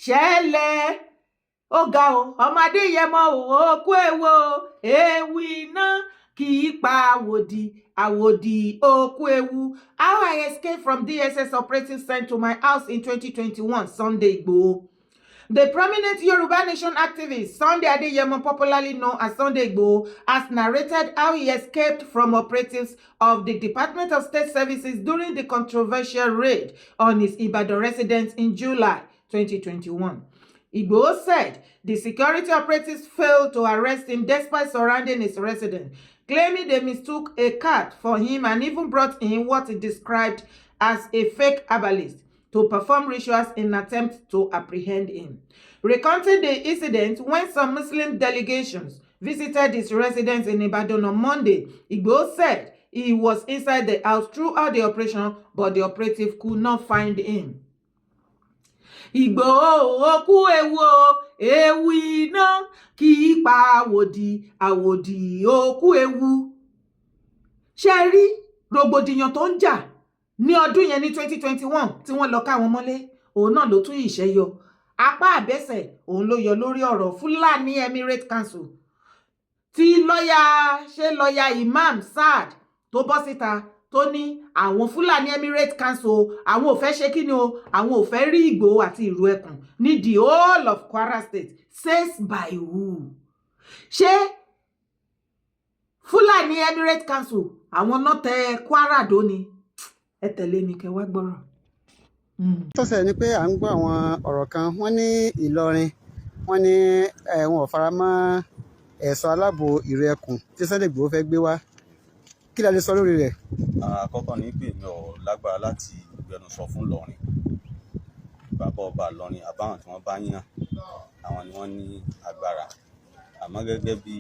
Ṣẹlẹ̀, ó ga o. Ọmọ Adéyẹmọ ò, òkú ewo, ewu iná kì í pa àwòdì, àwòdì òkú ewu. How I escaped from DSS operative sent to my house in 2021, Sunday Igboho. The prominent Yoruba Nation activist Sunday Adeyemo, popularly known as Sunday Igboho, has narrated how he escaped from operatives of the Department of State Services during the controversial raid on his Ibadan residence in July 2021. Igboho said the security operatives failed to arrest him despite surrounding his residence, claiming they mistook a cat for him and even brought in what he described as a fake herbalist to perform rituals in attempt to apprehend him. Recounting the incident when some Muslim delegations visited his residence in Ibadan on Monday, Igboho said he was inside the house throughout the operation, but the operative could not find him. Ìgbòho, òkú ewu o, ewu iná kì í pa àwòdì, àwòdì òkú ewu. Ṣe rí rògbòdìyàn tó ń jà ní ọdún yẹn ní 2021 tí wọ́n lọ ká wọn mọ́lé, òun náà ló tún ìṣẹ́ yọ apá àbẹ́sẹ̀, òun ló yọ lórí ọ̀rọ̀ Fúlàní Emirate Council tí lọ́ọ̀yà ṣe lọ́ọ̀yà Imam Saad tó bọ́ síta tó ní àwọn Fúlàní Emirate Council, àwọn ò fẹ́ ṣe kí ni o, àwọn ò fẹ́ rí Ìgbòho àti Ìrù Ẹkùn ní the whole of Kwara State. Says by who? Ṣé Fúlàní Emirate Council àwọn náà tẹ Kwara dó ni? Ẹ tẹ̀lé mi kẹ́ wá gbọ́rọ̀. Tó ṣẹlẹ̀ ni pé à ń gbọ́ àwọn ọ̀rọ̀ kan, wọ́n ní Ìlọrin, wọ́n ní wọn ò fara mọ́ ẹ̀ṣọ́ aláàbò Ìrù Ẹkùn tí Sunday Igboho fẹ́ gbé wá. Kí la lè sọ lórí rẹ̀? Àkọ́kọ́ ni pé mi ò lágbára láti gbẹnusọ fún Ìlọrin. Bàbá ọba Ìlọrin àbáwọn tí wọ́n bá yàn, àwọn ni wọ́n ní agbára. Àmọ́ gẹ́gẹ́ bí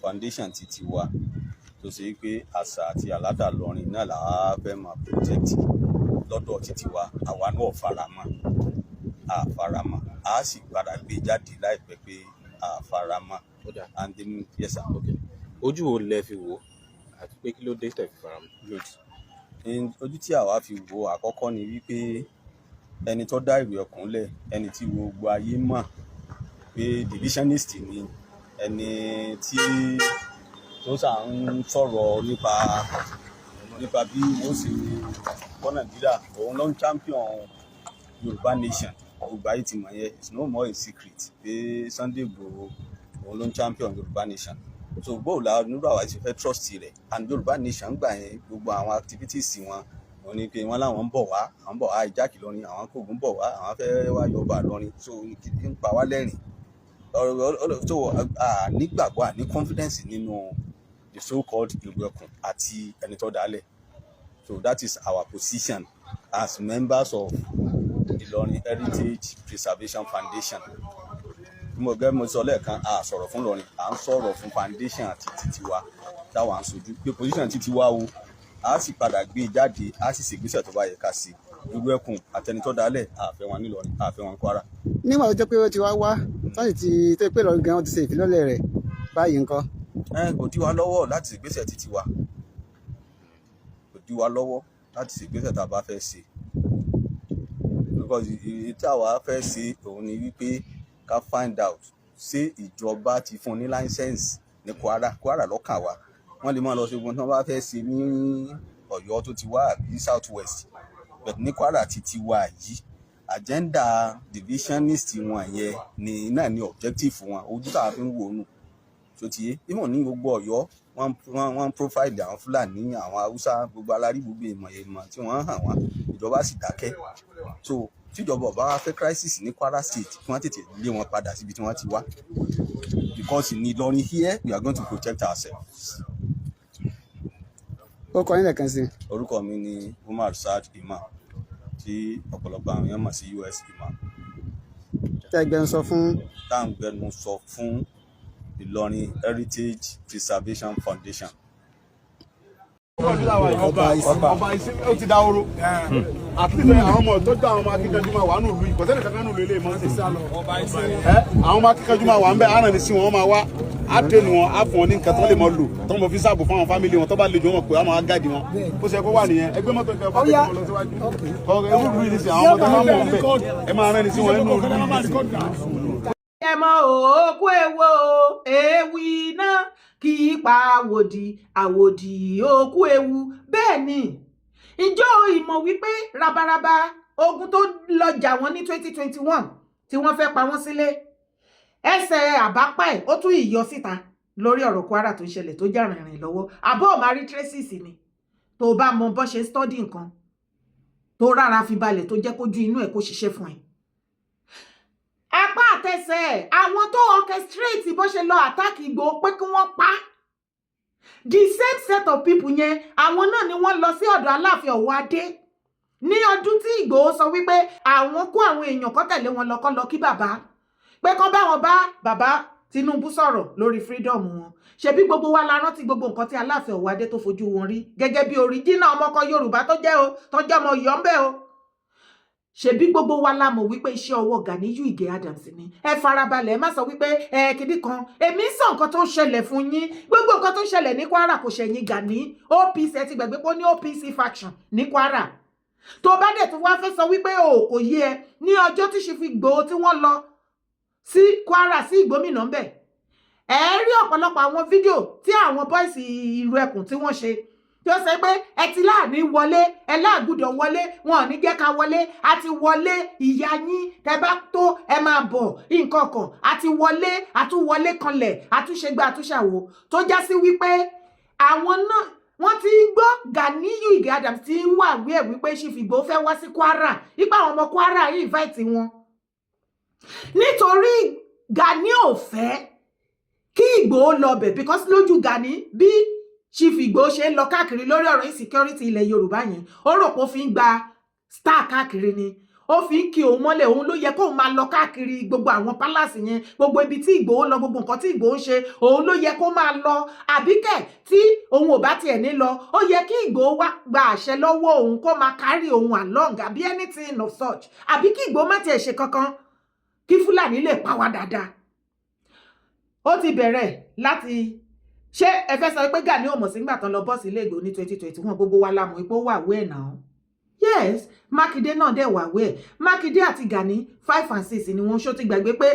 foundation ti tiwa tó ṣe pé àṣà àti àládà Ìlọrin náà làwa fẹ́ máa protect lọ́dọ̀ títí wa, àwa náà faramọ́, a faramọ́, a sì padà gbé jáde láìpẹ́ pé a faramọ́. Ó dáa. And then, yes sir. Ok, ojú wo lẹ fi wò ó àti pé kí ló dé tẹ́ fi faramọ́? Good. Ojú tí àwa fi wo àkọ́kọ́ ni wípé ẹni tó dá Ìrù Ẹkùn lẹ̀, ẹni tí gbogbo ayé mọ̀ pé divisionist ni, ẹni tí tó sà ń sọ̀rọ̀ nípa bí wọ́n ṣe kọ́ Nàìjíríà, òun ló ń champion Yorùbá Nation. Gbogbo ayé ti mọ̀ yẹn, it's no more a secret pé Sunday Igboho, òun ló ń champion Yorùbá Nation. So bóò la nírú àwa ti fẹ́ trust rẹ̀? And Yorùbá Nation gbà yẹn, gbogbo àwọn activities wọn, wọ́n ní pé wọ́n láwọn ń bọ̀ wá, àwọn ń bọ̀ wá ìjákì Ìlọrin, àwọn kògùn bọ̀ wá, àwọn fẹ́ wá yọba Ìlọrin. So ń pa wá lẹ́rìn. So a nígbàgbọ́, a ní confidence nínú the so called Ìrù Ẹkùn àti ẹni tó dálẹ̀. So that is our position as members of Ìlọrin Heritage Preservation Foundation. Mo gẹ́gẹ́ mo sọ lẹ́ẹ̀kan, a sọ̀rọ̀ fún Ìlọrin, à ń sọ̀rọ̀ fún foundation àti títí wa táwa ń sojú pé position títí wa o, a sì padà gbé e jáde, a sì ṣègbésẹ̀ tó bá yẹ ká sí. Ìrù Ẹkùn àtẹni tó dálẹ̀, a fẹ́ wọn nílọrin, a fẹ́ wọn Kwara. Nígbà tó jẹ́ pé ó ti wá wá tọ́sí ti tó pé Ìlọrin gan-an ti ṣe ìfilọ́lẹ̀ rẹ̀ báyìí ńkọ́? Ẹ kò dí wa lọ́wọ́ láti ṣègbésẹ̀ títí wa, kò dí wa lọ́wọ́ láti ṣègbésẹ̀ tá a bá fẹ́ ṣe, because èyí tí àwa fẹ́ ṣe òun ni wípé ká find out ṣé ìjọba ti fún ní license ní Kwara. Kwara lọ́kàn wa. Wọ́n lè máa lọ ṣe ogun tí wọ́n bá fẹ́ ṣe ní Ọ̀yọ́ tó ti wá àbí South West, but ní Kwara ti wà yìí, agenda divisionist wọn yẹn ni náà ni objective wọn. Ojú táwa fi ń wò nù tó ti yé. Even ní gbogbo Ọ̀yọ́, wọ́n profile àwọn Fúlàní, àwọn Haúsá, gbogbo alárí, gbogbo ìmọ̀ ìmọ̀ tí wọ́n hàn wọ́n, ìjọba sì dákẹ́. So tíjọba ọba wa fẹ́ crisis ní Kwara State, kí wọ́n tètè lé wọn padà síbi tí wọ́n ti wá, because ní Ìlọrin here, we are going to protect ourselves. Ó kọ yín lẹ́ẹ̀kan sí i. Orúkọ mi ni Umar Saad Imam, tí ọ̀pọ̀lọpọ̀ àwọn èèyàn mọ̀ sí US Imam. Tẹ́ gbẹnusọ fún? Tá à ń gbẹnu sọ fún Ìlọrin Heritage Preservation Foundation. Ọba ìsìn ó ti dahoro. At least àwọn ọmọ tó jọ àwọn ọmọ akíkanjú máa wà nílùú yìí, kò sẹ́ni kankan nílùú ilé mọ́ sí. Ẹ àwọn ọmọ akíkanjú máa wà ń bẹ, àrùn ní sí wọn máa wá. Á train wọn, á fún wọn ní nǹkan tó lè mọ lò, tó ń bọ fi sáàbò fún àwọn family wọn. Tó bá lè jọ wọn pé àwọn á guide wọn. Ó ṣe kó wà nìyẹn. Ẹgbẹ́ mọ́tò ìkẹ́ fún akẹ́kọ̀ọ́ lọ síwájú. Kọ́ ẹ wúlò yìí sí àwọn ọmọ tó máa ń mọ̀ ń bẹ̀, ẹ máa rẹ́ni sí wọn nínú ìlú yìí. Ẹmọ òkú ewo o, ewu iná kì í pa àwòdì, àwòdì òkú ewu. Bẹ́ẹ̀ ni, ìjọ ìmọ̀ wípé rabaraba ogun tó lọ jà wọ́n ní 2021 tí wọ́n fẹ́ pa wọ́n sílé, ẹsẹ̀ àbápá ẹ̀ ó tún ìyọ síta lórí ọ̀rọ̀ Kwara tó ń ṣẹlẹ̀, tó jà rìnrìn lọ́wọ́. Àbọ̀ ò máa rí traces ni. Tó bá mọ bó ṣe study nǹkan, tó rárá fi balẹ̀, tó jẹ́ kójú inú ẹ̀ kó ṣiṣẹ́ fún ẹ, apá àtẹsẹ̀ àwọn tó orchestrate bó ṣe lọ attack Ìgbòho pé kí wọ́n pa, the same set of people yẹn, àwọn náà ni wọ́n lọ sí ọ̀dọ̀ Aláàfin Ọ̀wọ́adé ní ọdún tí Ìgbòho sọ wípé àwọn kó àwọn èèyàn kọ́ tẹ̀lé wọn lọ, kọ́ lọ kí bàbá, pé kán bá wọn bá bàbá Tinubu sọ̀rọ̀ lórí freedom wọn. Ṣebí gbogbo wa la rántí gbogbo nǹkan tí Aláàfin Ọ̀wọ́adé tó fojú wọn rí gẹ́gẹ́ bí original ọmọkọ Yorùbá tó jẹ́ o, tó jẹ́ ọmọ Ọ̀yọ́ ń bẹ o. Ṣebí gbogbo wa la mọ̀ wípé iṣẹ́ ọwọ́ Ganiyu Ige Adams ni. Ẹ farabalẹ̀, ẹ má sọ wípé ẹ kìíní kan. Èmi ń sọ nǹkan tó ń ṣẹlẹ̀ fún yín. Gbogbo nǹkan tó ń ṣẹlẹ̀ ní Kwara kò ṣẹ̀yìn Gani OPC. Ẹ ti gbàgbé pé ó ní OPC faction ní Kwara. Tó bá dẹ̀ tó wá fẹ́ sọ wípé o kò yé ẹ, ní ọjọ́ tí ṣe fi Ìgbòho tí wọ́n lọ sí Kwara, sí ìgbómìnà ń bẹ̀, ẹ rí ọ̀pọ̀lọpọ̀ àwọn fídíò tí àwọn boys ìlú ẹkùn tí wọ́n ṣe, tí ó sọ pé ẹ ti láàní wọlé, ẹ láàgùdọ̀ wọlé, wọn ò ní jẹ́ ká wọlé, a ti wọlé, ìyá yín tẹ bá tó ẹ máa bọ̀, nǹkan kan, a ti wọlé, a tún wọlé kanlẹ̀, a tún ṣe gbá, a tún ṣàwò, tó já sí wípé àwọn náà wọ́n ti ń gbọ́. Ganiyu Ige Adams ti ń wà wí ẹ̀ wípé Chief Igboho fẹ́ wá sí Kwara, ipa àwọn ọmọ Kwara invite wọn, nítorí Gani ò fẹ́ kí Ìgbòho lọ bẹ̀, because lójú Gani, bí Chief Ìgbòho ṣe ń lọ káàkiri lórí ọ̀rọ̀ insecurity ilẹ̀ Yorùbá yẹn, ó rò pé ó fi ń gba star káàkiri ni, ó fi ń kí òun mọ́lẹ̀. Òun ló yẹ kóun máa lọ káàkiri gbogbo àwọn palace yẹn, gbogbo ibi tí Ìgbòho lọ, gbogbo nǹkan tí Ìgbòho ń ṣe, òun ló yẹ kó máa lọ. Àbíkẹ́ tí òun ò bá tiẹ̀ ní lọ, ó yẹ kí Ìgbòho wá gba àṣẹ lọ́wọ́ òun, kó máa carry òun along, àbí anything of such, àbí kí Ìgbòho má tiẹ̀ ṣe kankan, kí Fúlàní lè pa wá dáadáa. Ó ti bẹ̀rẹ̀ láti ṣé ẹ fẹ́ sọ pé Gani ò mọ̀ sígbà tán lọ bọ́ọ̀sì ilé Ìgbòho ní 2021? Gbogbo wa la mọ̀ pé ó wà wẹ́ẹ̀ náà. Yes, Mákindé náà dẹ̀ wà wẹ́ẹ̀. Mákindé àti Gani, five and six ni wọ́n. Ṣó ti gbàgbé pé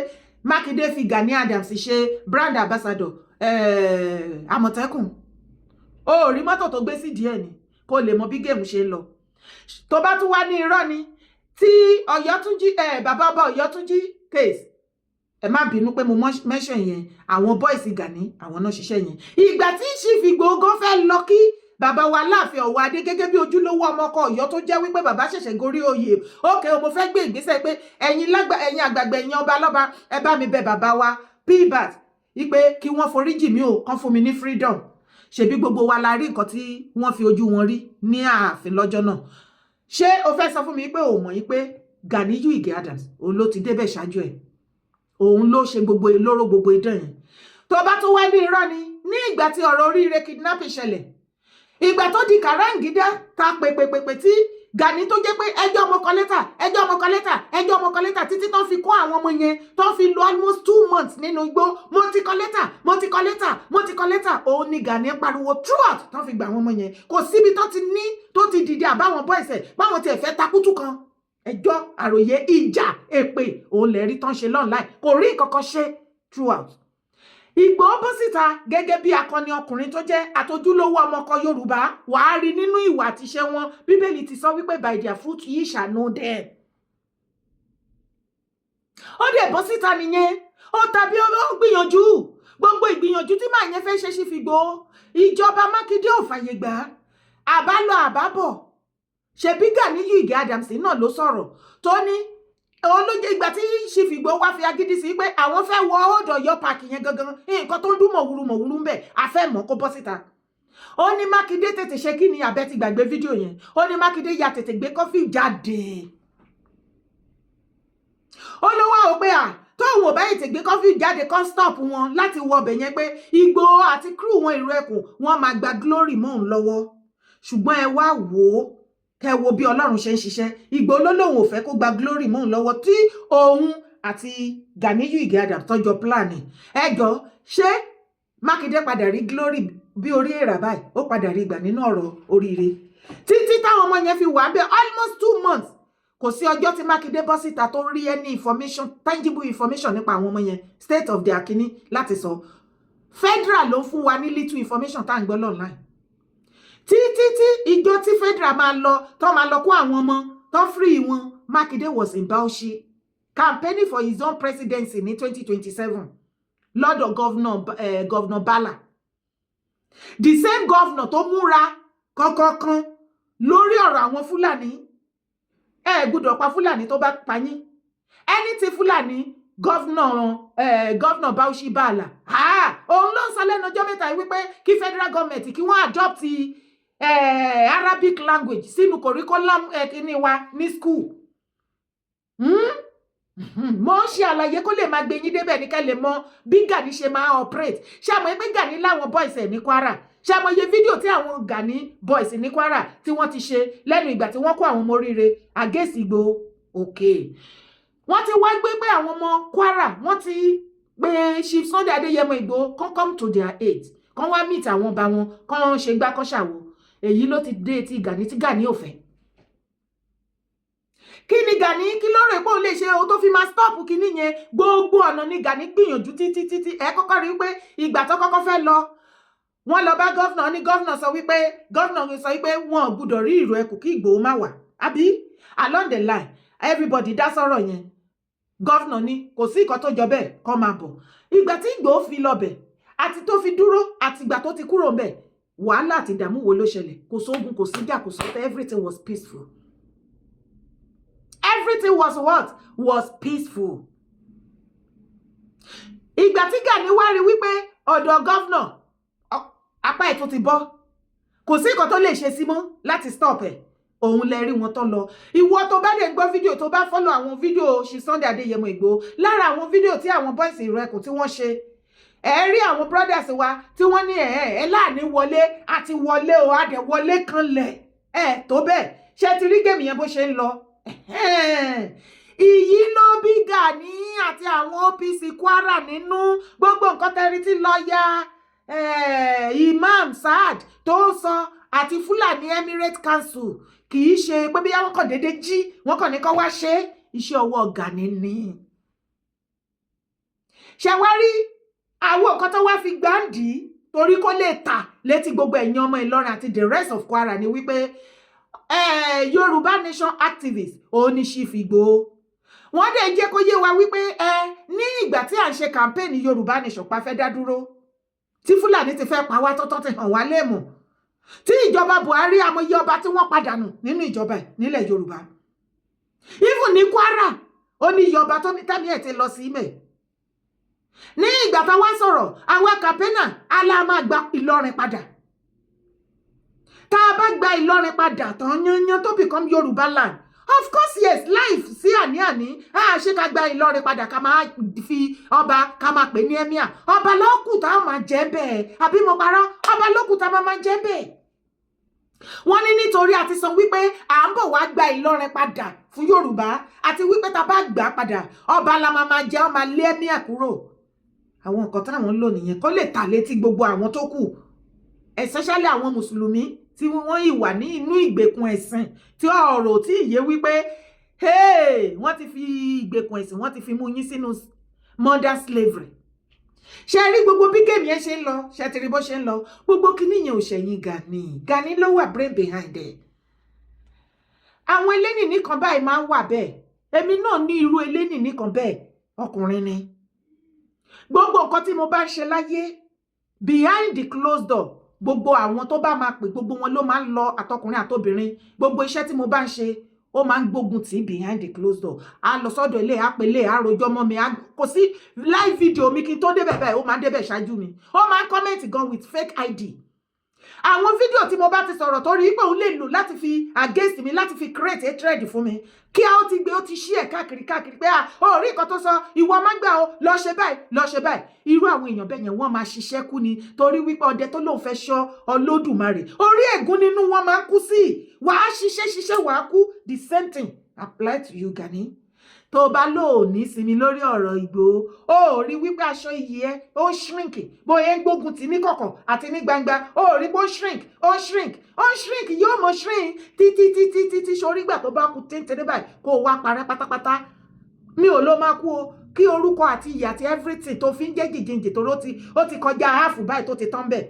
Mákindé fi Gani Adams ṣe brand ambassador Àmọ̀tẹ́kùn? Ó rí mọ́tò tó gbé sí díẹ̀ ni, kó lè mọ bí game ṣe ń lọ. Tó bá tún wá ní irọ́ ni tí Ọ̀yọ́túnjí, bàbá ọba Ọ̀yọ́túnjí case, ẹ má bínú pé mo mention yẹn. Àwọn boys Gani, àwọn náà ṣiṣẹ́ yẹn. Ìgbà tí Chief Igboho fẹ́ lọ kí bàbá wa Láàfin Ọ̀wọ́adé gẹ́gẹ́ bí ojúlówó ọmọ ọkọ Ọ̀yọ́ tó jẹ́ wípé bàbá ṣẹ̀ṣẹ̀ gorí oyè, ókè o, mo fẹ́ gbé ìgbésẹ̀ pé ẹ̀yin lágbà, ẹ̀yin àgbàgbà, ẹ̀yin ọba lọ́ba, ẹ bá mi bẹ̀ bàbá wa pbat wípé kí wọ́n foríjì mí o, kán fún mi ní freedom. Ṣebí gbogbo wa la rí nǹkan tí wọ́n fi ojú wọn rí ní ààfin lọ́jọ́ náà. Ṣé o fẹ́ sọ fún mi pé o mọ̀ yí pé Ganiyu Ige Adams, òun ló ti débẹ̀ ṣáájú ẹ̀, òun ló ṣe gbogbo lóró gbogbo idán yẹn? Tó bá tún wá ní irọ́ ni, ní ìgbà tí ọ̀rọ̀ oríire kidnapping ṣẹlẹ̀, ìgbà tó di kàráǹgídá ta pèpèpèpè tí Gani tó jẹ́ pé ẹjọ́ ọmọ kan lẹ́tà, ẹjọ́ ọmọ kan lẹ́tà, ẹjọ́ ọmọ kan lẹ́tà, títí tó fi kó àwọn ọmọ yẹn, tó fi lo almost 2 months nínú igbó, mo ti kọ lẹ́tà, mo ti kọ lẹ́tà, mo ti kọ lẹ́tà, òun ni Gani pariwo throughout tó fi gbà àwọn ọmọ yẹn. Kò síbi tó ti ní tó ti dìde àbáwọn boys ẹ̀ báwọn tiẹ̀ fẹ́ takútù kan. Ẹjọ́ àròyé, ìjà, èpè, òun lè rí tán ṣe online, kò rí nǹkan kan ṣe throughout. Ìgbòho bọ́ síta gẹ́gẹ́ bí akọni ọkùnrin tó jẹ́ àtojúlówó ọmọkọ Yorùbá. Wàá rí nínú ìwà àtiṣe wọn. Bíbélì ti sọ wípé by their fruit ye shall know them. Ó dẹ̀ bọ́ síta nìyẹn. Ó tàbí ó gbìyànjú, gbogbo ìgbìyànjú tí màá yẹn fẹ́ ṣe sí fi Ìgbòho, ìjọba Mákindé ò fàyè gbà á. Àbálọ àbábọ̀, ṣebí Ganiyu Ige Adams náà ló sọ̀rọ̀ tó ní òun ló jẹ́ ìgbà tí Chief Igboho wá fi agídí sí pé àwọn fẹ́ wọ Old Ọ̀yọ́ Park yẹn gangan, nǹkan tó ń dún mọ̀wúrú mọ̀wúrú ń bẹ̀, àfẹ́ mọ̀ kó bọ́ síta. Ó ní Mákindé tètè ṣe kí ni? Àbẹ́ ti gbàgbé fídíò yẹn. Ó ní Mákindé ya tètè gbé curfew jáde. Ó ló wá ó pé à tóun ò bá ètè gbé curfew jáde kán stop wọn láti wọ ọbẹ̀ yẹn, pé Ìgbòho àti crew wọn, ìrù ẹkùn wọn, máa gba glory mọ́ òun lọ́wọ́. Ṣùgbọ́n ẹ wá wò ó, kẹ wo bí Ọlọ́run ṣe ń ṣiṣẹ́. Ìgbòho ló lóun ò fẹ́ kó gba glory mọ́ òun lọ́wọ́, tí òun àti Ganiyu Ige Adams tọ́jọ́ plan ẹ jọ ṣé. Mákindé padà rí glory bí orí èèrà báyìí, ó padà rí gbà nínú ọ̀rọ̀ oríire títí táwọn ọmọ yẹn fi wà ń bẹ almost 2 months. Kò sí ọjọ́ tí Mákindé bọ́ síta tó rí any information, tangible information nípa àwọn ọmọ yẹn, state of their kini láti sọ. Federal ló ń fún wa ní little information tá à ń gbọ́ online títí tí ìjọ tí federal máa lọ, tó máa lọ kó àwọn ọmọ tó free wọn. Mákindé was in Bauchi campaigning for his own presidency ní 2027 lọ́dọ̀ governor Bala, the same governor tó múra kọ̀ọ̀kan lórí ọ̀rọ̀ àwọn Fúlàní. Ẹ gbọ́dọ̀ pa Fúlàní tó bá pa yín ẹni tí Fúlàní governor Bauchi Bala, òun ló ń sọ lẹ́nu ọjọ́ mẹ́ta yìí wípé kí federal government kí wọ́n adopt Arabic language sínú curriculum kíní wa ní school. Mo ń ṣe àlàyé kó lè máa gbé yín débẹ̀ ní ká lè mọ bí Gani ṣe máa operate. Ṣé àmọ́ pé Gani láwọn boys ẹ̀ ní Kwara? Ṣé àmọ́ iye fídíò tí àwọn Gani boys ní Kwara tí wọ́n ti ṣe lẹ́nu ìgbà tí wọ́n kó àwọn ọmọ oríire against Ìgbòho? Òkè wọ́n ti wá gbé pé àwọn ọmọ Kwara, wọ́n ti pé Chief Sunday Adéyẹmọ Ìgbòho kán come to their aid, kán wá meet àwọn ọba wọn, kán ṣe gbá, kán ṣàwo. Èyí ló ti dé etí Gani tí Gani ò fẹ́. Kí ni Gani, kí ló rò pé òun lè ṣe o tó fi máa stop kíní yẹn? Gbogbo ọ̀nà ni Gani gbìyànjú títí títí. Ẹ kọ́kọ́ rí pé ìgbà tó kọ́kọ́ fẹ́ lọ, wọ́n lọ bá governor ní governor sọ wípé wọn ò gbúdọ̀ rí ìró ẹkùn kí Ìgbòho má wà. Àbí along the line, everybody dá sọ̀rọ̀ yẹn. Governor ní kò sí nǹkan tó jọ bẹ́ẹ̀, kó máa bọ̀. Ìgbà tí Ìgbòho fi lọ bẹ̀ àti tó fi dúró àti ìgbà tó ti kúrò ńbẹ̀, wàhálà àti ìdààmú wo ló ṣẹlẹ̀? Kò sógun, kò síjà, kò sọ́tẹ̀. Everything was peaceful. Everything was what? Was peaceful. Ìgbà tí Gani wá rí wípé ọ̀dọ̀ governor apá ẹ̀ tó ti bọ́, kò sí nǹkan tó lè ṣe sí mọ́ láti stop ẹ̀, òun lẹ rí wọn tó lọ. Ìwọ tó bá dẹ̀ ń gbọ́ fídíò, tó bá follow àwọn fídíò ṣì Sunday Adéyẹmọ Ìgbòho, lára àwọn fídíò tí àwọn boys ìrẹ́kùn tí wọ́n ṣe, ẹ rí àwọn brothers wa tí wọ́n ní ẹ láàní wọlé àti wọlé o, àdẹ̀ wọlé kanlẹ̀ ẹ tó bẹ́ẹ̀. Ṣé ti rí game yẹn bó ṣe ń lọ? Ìyí ló bí Gani àti àwọn OPC Kwara nínú. Gbogbo nǹkan tẹ́rí tí lọ́ọ̀yà Imam Saad tó ń sọ àti Fúlàní Emirate Council, kì í ṣe pé bí wọ́n kàn déédéé jí, wọ́n kàn ní kó wá ṣe iṣẹ́ ọwọ́ Gani ni. Ṣe wá rí àwọn nǹkan tó wá fi gbáǹdì torí kó lè tà létí gbogbo ẹ̀yin ọmọ Ìlọrin àti the rest of Kwara ni wípé Yorùbá Nation activist òun ni Chief Ìgbòho. Wọ́n dẹ̀ jẹ́ kó yé wa wípé ẹ ní ìgbà tí à ń ṣe campaign Yorùbá Nation pa fẹ́ dá dúró, tí Fúlàní ti fẹ́ pa wá tọ́tọ́ ti hàn wá léèmọ̀, tí ìjọba Buhari, amòye ọba tí wọ́n padànù nínú ìjọba ẹ̀ nílẹ̀ Yorùbá, even ní Kwara, ó ní iye ọba tó ní tẹ́mi ẹ̀ ti lọ sí ibẹ̀. Ní ìgbà tá wá sọ̀rọ̀ àwọn campaigner alá máa gba Ìlọrin padà. Tá a bá gba Ìlọrin padà tán yányán tó become Yorùbá land, of course yes, life sí àní-àní a ṣe ká gba Ìlọrin padà, ká máa fi ọba, ká máa pè ní emir. Ọba lókù tá a máa jẹ́ bẹ́ẹ̀, àbí mo parọ́? Ọba lókù tá a máa jẹ́ bẹ́ẹ̀. Wọ́n ní nítorí a ti sọ wípé à ń bọ̀ wá gba Ìlọrin padà fún Yorùbá, àti wípé tá a bá gbà padà, ọba la máa máa jẹ́, ọmọ lé emir kúrò. Àwọn nǹkan táwọn ń lò nìyẹn kó lè tà létí gbogbo àwọn tó kù, especially àwọn mùsùlùmí tí wọ́n ìwà ní inú ìgbèkùn ẹ̀sìn, tí ọ̀rọ̀ tí ìyé wípé wọ́n ti fi ìgbèkùn ẹ̀sìn, wọ́n ti fi mú yín sínú modern slavery. Ṣe rí gbogbo bí game yẹn ṣe ń lọ? Ṣe ti rí bó ṣe ń lọ? Gbogbo kíní yẹn ò ṣẹ̀yìn Gani. Gani ló wà brain behind ẹ̀. Àwọn elénìní kan báyìí máa ń wà bẹ́ẹ̀. Èmi náà ní irú elénìní kan bẹ́ẹ̀, ọkùnrin ni. Gbogbo nǹkan tí mo bá ń ṣe láyé behind the closed door, gbogbo àwọn tó bá máa pè, gbogbo wọn ló máa ń lọ, àtọkùnrin àtobìnrin. Gbogbo iṣẹ́ tí mo bá ń ṣe, ó máa ń gbógun tì behind the closed door. A lọ sọ́dọ̀ ilé, àpèlé, àròjọ mọ́ mi. Kò sí live video mi kí n tó débẹ̀ bẹ́ẹ̀, ó máa ń débẹ̀ ṣáájú mi. Ó máa ń comment gan with fake ID. Àwọn fídíò tí mo bá ti sọ̀rọ̀ tó rí pé òun lè lò láti fi against mi, láti fi create hatred fún mi, kí a ó ti gbé, ó ti ṣí ẹ̀ káàkiri káàkiri pé à ó rí nǹkan tó sọ, ìwọ má gbà ó, lọ ṣe báyìí, lọ ṣe báyìí. Irú àwọn èèyàn bẹ́ẹ̀ yẹn, wọ́n máa ṣiṣẹ́ kú ni, torí wípé ọdẹ tó lóun fẹ́ ṣọ́ Olódùmarè, orí ègún nínú wọn máa ń kú sí. Wàá ṣiṣẹ́ ṣiṣẹ́, wàá kú. The same thing apply to you, Gani. Tó bá lò ó ní sinmi lórí ọ̀rọ̀ Ìgbòho, ó rí wípé aṣọ iyì ẹ ó ń shrink, bóyá ń gbógun tì ní kọ̀kọ̀ àti ní gbangba. Ó rí pé ó ń shrink, ó ń shrink, ó ń shrink, yóò mọ shrink títí títí títí sórí ìgbà tó bá kú téńté báyìí, kó o wá parẹ́ pátápátá. Mi ò ló máa kú o, kí orúkọ àti iyì àti everything tó fi ń jẹ́ jìjìnjì tó ó ti kọjá half báyìí, tó ti tán bẹ́ẹ̀,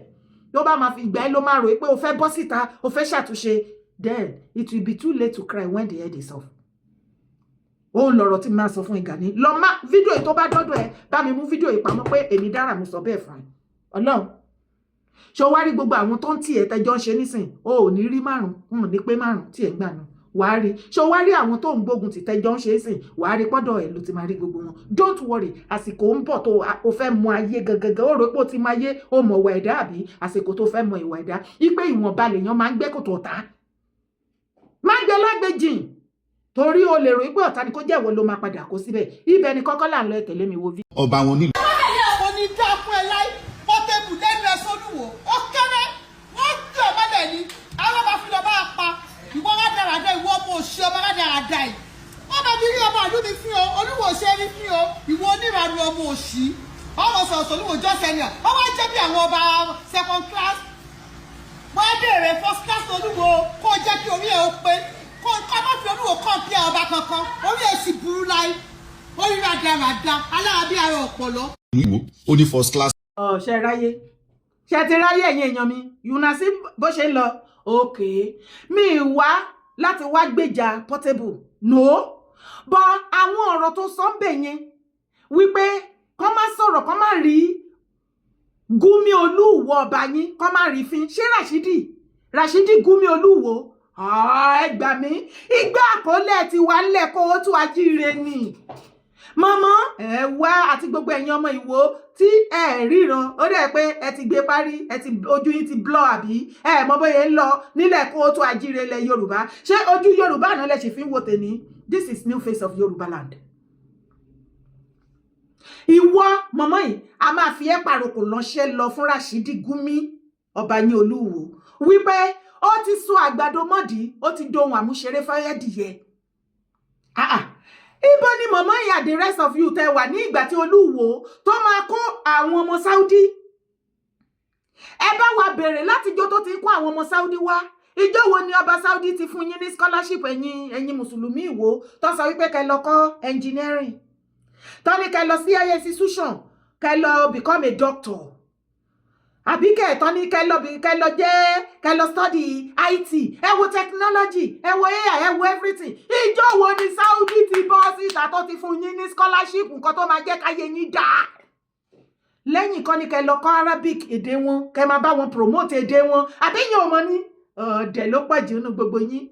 tó bá máa fi ìgbà ẹ ló máa rò pé o fẹ́ bọ́ síta, o fẹ́ ṣàtúnṣe, then it will be too late to cry when the head is off. Ó ń lọ̀rọ̀ tí mo máa sọ fún Gani. Lọ má fídíò yìí, tó bá dọ́dọ̀ ẹ, bá mi mú fídíò yìí pamọ́ pé èmi dára mo sọ bẹ́ẹ̀ fún ẹ. Ọlọ́run ṣé o wá rí gbogbo àwọn tó ń tì ẹ́ tẹjọ́ ń ṣe nísìn, o ò ní rí márùn ún, ní pé márùn tí ẹ̀ ń gbà náà wàá rí. Ṣé o wá rí àwọn tó ń gbógun tì tẹjọ́ ń ṣe é sìn, wàá rí pọ́dọ̀ ẹ̀ ló ti máa rí gbogbo wọn. Don't worry, àsìkò ń bọ̀ tó o fẹ́ mọ ayé gangan. Ó rò pé o ti máa yé o mọ̀ ìwà ẹ̀dá, àbí àsìkò tó fẹ́ mọ ìwà ẹ̀dá ipe ìwọ̀nba lèèyàn máa ń gbé kòtò ọ̀tá, má gbé lágbèjìn, torí o lè rò pé ọ̀tá ni, kó jẹ́ ìwọ ló máa padà kó síbẹ̀. Ibẹ̀ ni kọ́kọ́ là ń lọ. Ẹ tẹ̀lé mi wo bí. Ọba wọn nílùú. Kò ní dá fún ẹ láì Portable lẹ́nu ẹ sólùwò ó kéré, wọ́n tẹ̀ ọ́ mọ́lẹ̀ ni àwọn bá fi lọ bá a pa ìwọ rádaràdà, ìwọ ọmọ òṣì, ọmọ rádaràdà yìí. Wọ́n bá mi rí ọmọ ìlú mi fín o, Olúwo ṣe rí fín o, ìwọ onírànú ọmọ òṣì, ọmọ sọ̀rọ̀ sọ̀rọ̀ jọ́sẹ̀ ni ọ wá jẹ́ bí àwọn ọba second class. Wọ́n béèrè first class Olúwo, kó jẹ́ kí orí ẹ̀ ó pé, kó má fi Olúwo kàn pí ọba kankan. Orí ẹ̀ sì burú láì orí rádaràda alára bí ara ọ̀pọ̀lọ́. Ìlú ó ní first class. Ọ̀ ṣe ráyé, ṣe ti ráyé, ẹ̀yin èèyàn mi, una sí bó ṣe ń lọ. Òkè mi wá láti wá gbèjà Portable, no, bọ àwọn ọ̀rọ̀ tó sọ ń bẹ̀ yẹn wípé kọ́ má sọ̀rọ̀, kọ́ má rí Gumi Olúwo ọba yín, kọ́ má rí fín. Ṣé Rashidi Gumi Olúwo, ẹ gbà mí, ìgbà àkọọ́lẹ̀ ti wà ńlẹ̀ kó o tún ajíire ni mọ́mọ́ ẹ wá àti gbogbo ẹ̀yin ọmọ Ìwó tí ẹ ríran. Ó dẹ̀ pé ẹ ti gbé parí, ẹ ti ojú yín ti blur, àbí ẹ mọ bóyá ń lọ nílẹ̀ kó tó ajíire ilẹ̀ Yorùbá? Ṣé ojú Yorùbá náà lẹ ṣe fi ń wo tèmi? This is new face of Yorùbá land. Ìwọ mọ̀mọ́ yìí, a máa fi ẹ́ pàrokò ránṣẹ́ lọ fún Rashidi Gumi ọba yín Olúwo wípé ó ti sọ àgbàdo mọ́dì, ó ti dohun àmúṣeré fẹ́yẹ́dìyẹ. Ah ah, ibo ni mọ̀mọ́ yìí and the rest of you tẹ wà ní ìgbà tí Olúwo tó máa kó àwọn ọmọ Saudi? Ẹ bá wa bèrè látijọ́ tó ti kó àwọn ọmọ Saudi wá, ìjọ wo ni ọba Saudi ti fún yín ní scholarship? Ẹ̀yin mùsùlùmí Ìwó tó sọ wípé kẹ́ lọ kọ́ engineering, tó ní kẹ́ lọ sí higher institution, kẹ́ lọ become a doctor, àbí kẹ́ ní kẹ́ lọ jẹ́ kẹ́ lọ study IT, ẹ wo technology, ẹ wo AI, ẹ wo everything. Ìjọ wo ni Saudi ti bọ́ síta tó ti fún yín ní scholarship, nǹkan tó máa jẹ́ káyé yín dáa? Lẹ́yìn kan ní kẹ́ lọ kọ́ Arabic, èdè wọn, kẹ́ máa bá wọn promote èdè wọn. Àbẹ́yìn ọmọ ní ọ̀dẹ̀ ló pọ̀ jù nínú gbogbo yín.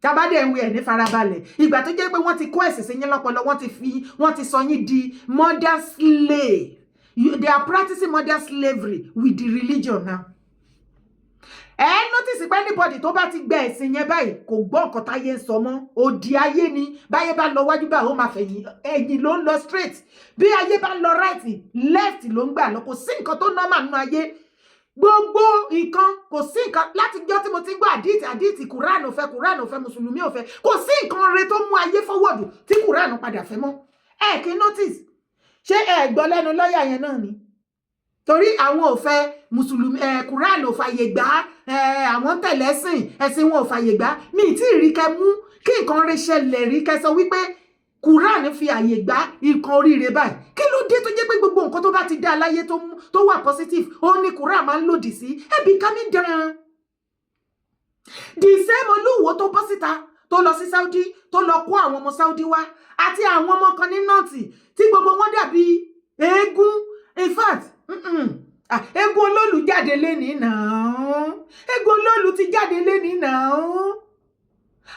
Tabadẹ ń wí ẹ̀ ní farabalẹ̀, ìgbà tó jẹ́ pé wọ́n ti kó ẹ̀sìn sí yín lọ́pọlọ, wọ́n ti fi wọ́n ti sọ yín di modern slave. They are practicing modern slavery with the religion now. Ẹ notice pé anybody tó bá ti gbẹ ẹ̀sìn yẹn báyìí kò gbọ́ nǹkan táyé ń sọ mọ́. Òdì ayé ni. Báyé bá lọ wájú báyìí, ó máa fẹ̀yìn ẹ̀yìn ló ń lọ straight. Bí ayé bá lọ right, left ló ń gbà lọ. Kò sí nǹkan tó normal nínú ayé, gbogbo nǹkan, kò sí nǹkan. Láti jọ́ tí mo ti ń gbọ́ àdìtì àdìtì, Quran ò fẹ́, Quran ò fẹ́, mùsùlùmí ò fẹ́, kò sí nǹkan re tó mú ayé forward tí Quran padà fẹ́ mọ́. Ẹ kì í notice. Ṣé ẹ gbọ́ lẹ́nu lọ́ọ̀yà yẹn náà ni? Torí àwọn ò fẹ́ mùsùlùmí ẹ, Quran ò fàyè gbà ẹ, àwọn tẹ̀lé ẹ̀sìn, ẹ̀sìn wọn ò fàyè gbà. Mi ì tí ì rí kẹ mú kí nǹkan rẹ ṣẹlẹ̀ rí, kẹ sọ wípé Quran fi àyè gbà nǹkan oríire báyìí. Kí ló dé tó jẹ́ pé gbogbo nǹkan tó bá ti dá láyé tó wà positive, ó ní Quran máa ń lòdì sí? Ẹ bí calming down. The same Olúwo tó bọ́ síta, tó lọ sí Saudi, tó lọ kó àwọn ọmọ Saudi wá àti àwọn ọmọ kan ní North tí gbogbo wọn dàbí eégún. In fact, ah, eégún olóòlù jáde lénìí náà, eégún olóòlù ti jáde lénìí náà.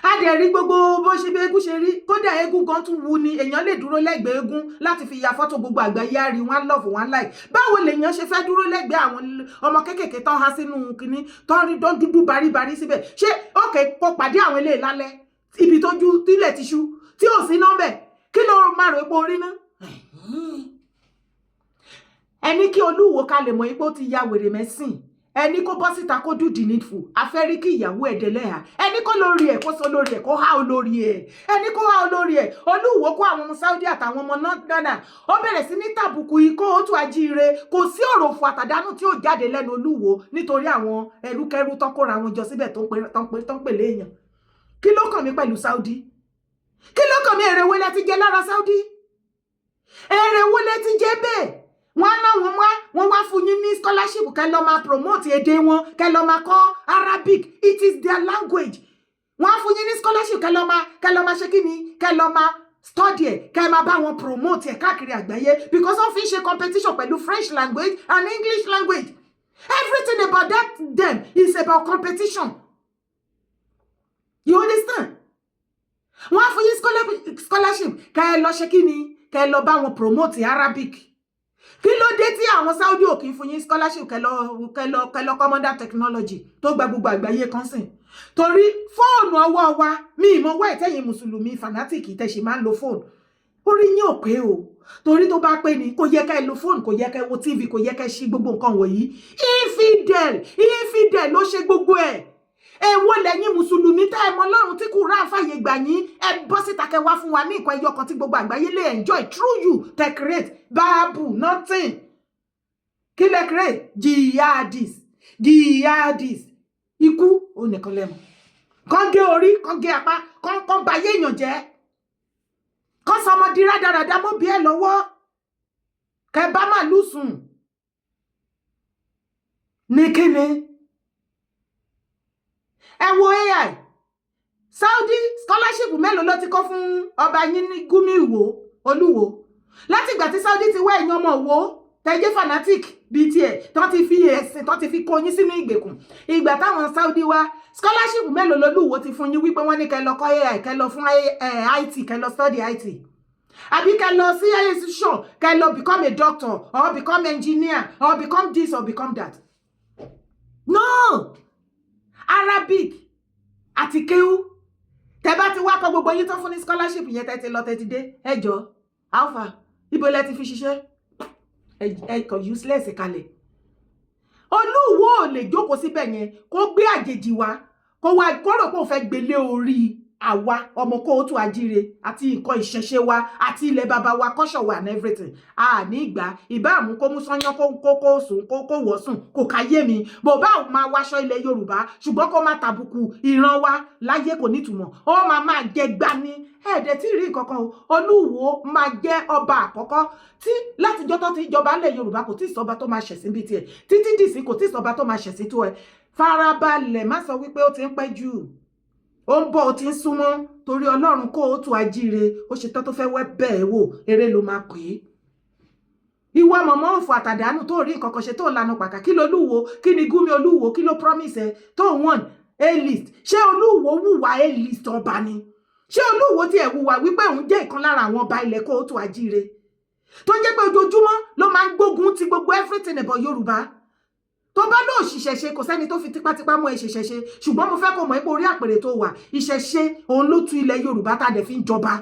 A dẹ̀ rí gbogbo bó ṣe bí eégún ṣe rí. Kódà eégún gan tún wu ni èèyàn lè dúró lẹ́gbẹ̀ẹ́ eégún láti fi ya fọ́tò, gbogbo àgbáyé á rí wọn, love wọn like. Báwo lèèyàn ṣe fẹ́ dúró lẹ́gbẹ̀ẹ́ àwọn ọmọ kéékèèké tán há sínú kinní tán rí tán dúdú baríbarí síbẹ̀? Ṣé òkè kó pàdé àwọn eléyìí lálẹ́, ibi tójú tílẹ̀ ti ṣú, tí ò sí nọ́mbẹ̀, kí ló máa rò pé orí ná? Ẹni kí Olúwo ká lè mọ̀ pé ó ti ya wèrè mẹ́sìn. Ẹni kó bọ́ síta kó do the needful. Afẹ́rí kí ìyàwó ẹ̀ délẹ́hà. Ẹni kó lórí ẹ̀ kó sọ lórí ẹ̀, kó há olórí ẹ̀. Ẹni kó há olórí ẹ̀. Olúwo kó àwọn ọmọ Saudi àtàwọn ọmọ Ghana, ó bẹ̀rẹ̀ sí ní tàbùkù ikó òtún ajíire. Kò sí ọ̀rọ̀ òfò àtàdánù tí ó jáde lẹ́nu Olúwo nítorí àwọn ẹrúkẹ́rú tán kóra wọn jọ síbẹ̀ tó ń pè léèyàn. Kí ló kàn mí pẹ̀lú Saudi? Kí ló kàn mí? Èrè wo lẹ ti jẹ lára Saudi? Èrè wo lẹ ti jẹ bẹ́ẹ̀? Wọ́n á náwọn wá, wọ́n wá fún yín ní scholarship kẹ́ lọ máa promote èdè wọn, kẹ́ lọ máa kọ́ Arabic. It is their language. Wọ́n á fún yín ní scholarship kẹ́ lọ máa ṣe kí ni, kẹ́ lọ máa study ẹ̀, kẹ́ máa bá wọn promote ẹ̀ káàkiri àgbáyé, because wọ́n fi ń ṣe competition pẹ̀lú French language and English language. Everything about that them is about competition, you understand? Wọ́n á fún yín scholarship kẹ́ ẹ lọ ṣe kí ni, kẹ́ ẹ lọ bá wọn promote Arabic. Kí ló dé tí àwọn Saudi ò kì í fún yín scholarship kẹ́ lọ kọ́ modern technology tó gba gbogbo àgbáyé kan sìn? Torí fóònù ọwọ́ wa, mi ìmọ̀ wá ìtẹ̀yìn mùsùlùmí fanatic tẹ̀sí máa ń lo fóònù, orí yín ò pé o. Torí tó bá pé ni, kò yẹ ká ẹ lo fóònù, kò yẹ ká ẹ wo TV, kò yẹ ká ẹ ṣí gbogbo nǹkan wọ̀nyí. Infidel, infidel ló ṣe gbogbo ẹ̀. Èwo lẹ́yìn mùsùlùmí tẹ́ ẹ mọ Ọlọ́run tí Kùránì fàyè gbà yín? Ẹ bọ́ síta kẹ́ wá fún wa ní nǹkan ẹyọ kan tí gbogbo àgbáyé lè enjoy through you. Tẹ create báàbù nothing. Kí lẹ create? Jihadis, jihadis. Ikú ó nìkan lẹ́mu kán gé orí, kán gé apá, kán ba ayé èèyàn jẹ́, kán sọmọ di rádaràda mọ́ bí ẹ lọ́wọ́, kẹ bá màlúù sùn ní kíni. Ẹ wo AI Saudi, scholarship mélòó ló ti kọ́ fún ọba yín ní Gúmi Ìwó Olúwo látìgbà tí Saudi ti wá? Ẹ̀yìn ọmọ Òwò tẹ́jẹ́ fanatic bíi tiẹ̀ tán ti fi ẹ̀sìn tán ti fi kó yín sínú ìgbèkùn. Ìgbà táwọn Saudi wá, scholarship mélòó lolúwo ti fún yín wípé wọ́n ní kẹ́ lọ kọ́ AI, kẹ́ lọ fún IT, kẹ́ lọ study IT, àbí kẹ́ lọ sí institution, kẹ́ lọ become a doctor or become engineer or become this or become that? No, Arabic àti kéwú tẹ bá ti wá kọ gbogbo yín tó fún ní scholarship yẹn, tẹ ti lọ, tẹ ti dé, ẹ jọ, alpha ibo lẹ ti fi ṣiṣẹ́? Ẹ kọ useless kalẹ̀. Olúwo ò lè jókòó síbẹ̀ yẹn kó gbé àjèjì wá, kó wá kó rò pé òun fẹ́ gbélé orí àwa ọmọ kóòtù àjíire àti nǹkan ìṣẹ̀ṣe wa àti ilẹ̀ baba wa, culture wa and everything. A ní ìgbà ìbáàmú kó mú sányán, kó sùn, kó wọ̀ sùn, kò káyé mi bò bá máa wáṣọ ilẹ̀ Yorùbá, ṣùgbọ́n kó máa tàbùkù ìran wa láyé kò nítumọ̀. Ó máa jẹ gbani ẹ̀ẹ́dẹ̀ tí ì rí nǹkan kan o. Olúwo máa jẹ́ ọba àkọ́kọ́ tí látijọ́ tó ti jọba ńlẹ̀ Yorùbá, kò tí ì sọba tó máa ṣẹ̀sìn bíi tiẹ̀ títí dìsí, kò tí ì sọba tó máa ṣẹ̀sìn tó ẹ. Farabalẹ̀, má sọ wípé ó ti ń pẹ́ jù, ó ń bọ̀, ó ti ń súnmọ́, torí Ọlọ́run kó o tún ajíire. Ó ṣe tán tó fẹ́ wẹ́ bẹ́ẹ̀ wò, eré ló máa pè é. Ìwọ mọ̀mọ́ òfò àtàdánù tó rí nǹkan kan ṣe, tó lanu pàkà, kí lolúwo, kí ni Gúmi Olúwo, kí ló promise ẹ tó wọ́n A-list? Ṣé Olúwo wùwà A-list ọba ni? Ṣé Olúwo tiẹ̀ wùwà wípé òun jẹ́ ìkan lára àwọn ọba ilẹ̀ kóòtù ajíire, tó jẹ́ pé ojoojúmọ́ ló máa ń gbógun ti gbogbo everything about Yorùbá? Tó bá lóò ṣìṣẹ̀ṣe, kò sẹ́ni tó fi tipátipá mú ẹ ṣìṣẹ̀ṣe, ṣùgbọ́n mo fẹ́ kó mọ̀ pé orí àpèrè tó wà, ìṣẹ̀ṣe òun ló tú ilẹ̀ Yorùbá tá a dẹ̀ fi ń jọba.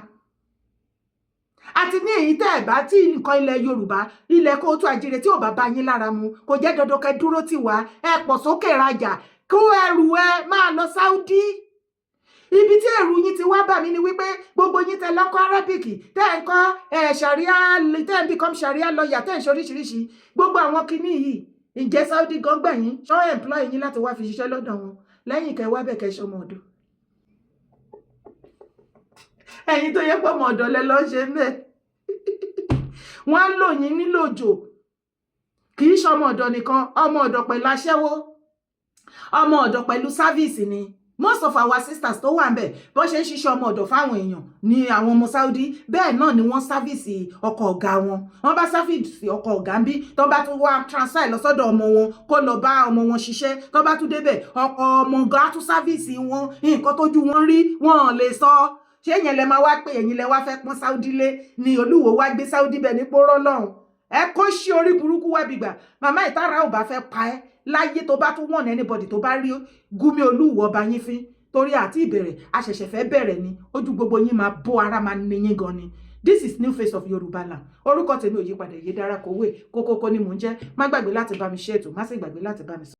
Àti ní èyí tẹ́ ẹ̀ bá tí nǹkan ilẹ̀ Yorùbá, ilẹ̀ kóòtù àjíire tí ò bá bá yín lára mu, kò jẹ́ dandan kẹ́ dúró tì wá. Ẹ pọ̀ sókè rajà, kó ẹrù ẹ máa lọ Saudi. Ibi tí ẹ̀rù yín ti wá bà mí ni wípé gbogbo yín tẹ lọ́kọ́ Arabic, tẹ́ ń kọ́ ẹ̀ sharia, tẹ́ ń become sharia lawyer, tẹ́ ń ṣe oríṣiríṣi gbogbo àwọn kinní yìí, ǹjẹ́ Saudi gan gbẹ̀yìn ṣọ́ employ yín láti wá fi ṣiṣẹ́ lọ́dọ̀ wọn lẹ́yìn kẹ́ wá bẹ̀ kẹ́ ṣọmọ ọ̀dọ̀? Ẹ̀yin tó yẹ pé ọmọ ọ̀dọ̀ lẹ lọ́ ṣe mẹ́, wọ́n á lò yín nílòjò. Kì í ṣọmọ ọ̀dọ̀ nìkan, ọmọ ọ̀dọ̀ pẹ̀lú aṣẹ́wó, ọmọ ọ̀dọ̀ pẹ̀lú service ni. Most of our sisters tó wà ńbẹ̀, bó ṣe ń ṣiṣẹ́ ọmọ ọ̀dọ̀ fáwọn èèyàn ní àwọn ọmọ Saudi, bẹ́ẹ̀ náà ni wọ́n service ọkọ ọ̀gá wọn. Wọ́n bá service ọkọ ọ̀gá ń bí, tó bá tún wá transfer lọ sọ́dọ̀ ọmọ wọn, kó lọ bá ọmọ wọn ṣiṣẹ́. Tó bá tún débẹ̀, ọkọ ọmọ ọ̀gá tún service wọn. Nǹkan tójú wọn rí, wọn lè sọ. Ṣé yẹn lẹ máa wá pé ẹ̀yin lẹ wá fẹ́ pọ́n Saudi lé ní? Olúwo wá gbé Saudi bẹ̀ ní pọ́rọ́ lọ́hùn. Ẹ kó ṣí orí burúkú wá gbígbà màmá ìtara ò bá fẹ́ pa ẹ́ láyé. Tó bá tún wọ̀n anybody tó bá rí Gúmi Olúwo ọba yín fín, torí àti ìbẹ̀rẹ̀, a ṣẹ̀ṣẹ̀ fẹ́ bẹ̀rẹ̀ ni, ojú gbogbo yín máa bó, ara máa ní yín gan ni. This is new face of Yorùbá land. Orúkọ tèmi ò yípadà, Yèyé Dára Kowé kókókó ni mò ń jẹ́. Má gbàgbé láti bá mi ṣe ètò, má sì gbàgbé láti bá mi sọ.